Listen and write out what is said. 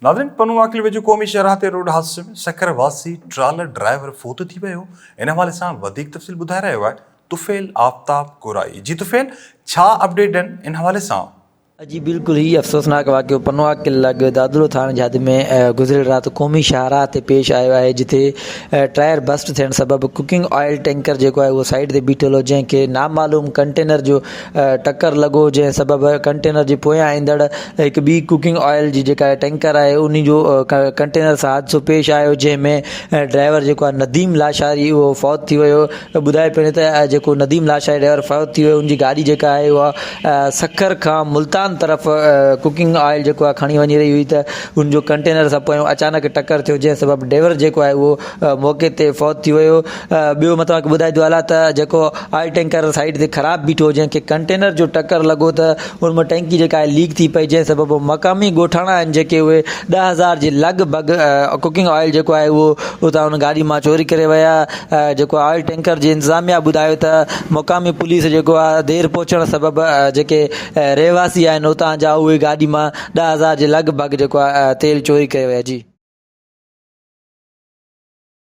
ناظرين پنوعاقل ويجهو قومي شاهراهه تي روڊ حادثي ۾ سکر واسي ٽرالر ڊرائيور فوت ٿي ويو ان حوالي سان وڌيڪ تفصيل ٻڌائي رهيو آهي طفيل آفتاب ڪورائي جي طفيل ڇا اپڊيٽ آهن ان حوالي سان. جي بلڪل هي افسوسناڪ واقعو پنوعاقل لڳ دادلو ٿاڻي جي حد ۾ گذريل رات قومي شاهراهه تي پيش آيو آهي جتي ٽائر بسٽ ٿيڻ سبب ڪوڪنگ آئل ٽينڪر جيڪو آهي اهو سائيڊ تي بيٺل هو جنهن کي نامعلوم ڪنٽينر جو ٽڪر لڳو جنهن سبب ڪنٽينر جي پويان ايندڙ هڪ ٻي ڪوڪنگ آئل جي جيڪا ٽينڪر آهي انهي جو ڪنٽينر سان حادثو پيش آيو جنهن ۾ ڊرائيور جيڪو آهي نديم لاشاري اهو فوت ٿي ويو ٻڌايو پيو وڃي ته جيڪو نديم لاشاري ڊرائيور فوت ٿي ويو ان جي گاڏي جيڪا آهي اها سکر کان ملتان طرف ڪوڪنگ آئل جيڪو آهي کڻي وڃي رهي هئي ته ان جو ڪنٽينر سان پويان اچانڪ ٽڪر ٿيو جنهن سبب ڊرائيور جيڪو آهي اهو موقعي تي فوت ٿي ويو ٻيو مان توهان کي ٻڌائي ٿو هلان ته جيڪو آئل ٽينڪر سائيڊ تي خراب بيٺو هو جنهن کي ڪنٽينر جو ٽڪر لڳو ته ان مان ٽينڪي جيڪا آهي ليڪ ٿي پئي جنهن سبب مقامي ڳوٺاڻا آهن جيڪي اهي 10,000 جي لڳ ڀڳ ڪوڪنگ آئل جيڪو آهي اهو اتان ان گاڏي مان چوري ڪري ويا جيڪو آئل ٽينڪر جي انتظاميا ٻڌايو ته مقامي پوليس جيڪو آهي دير پهچڻ سبب جيڪي رهواسي آهن اتان جا اهي گاڏي مان 10,000 جي لڳ ڀڳ جيڪو آهي تيل چوري ڪري ويا جي.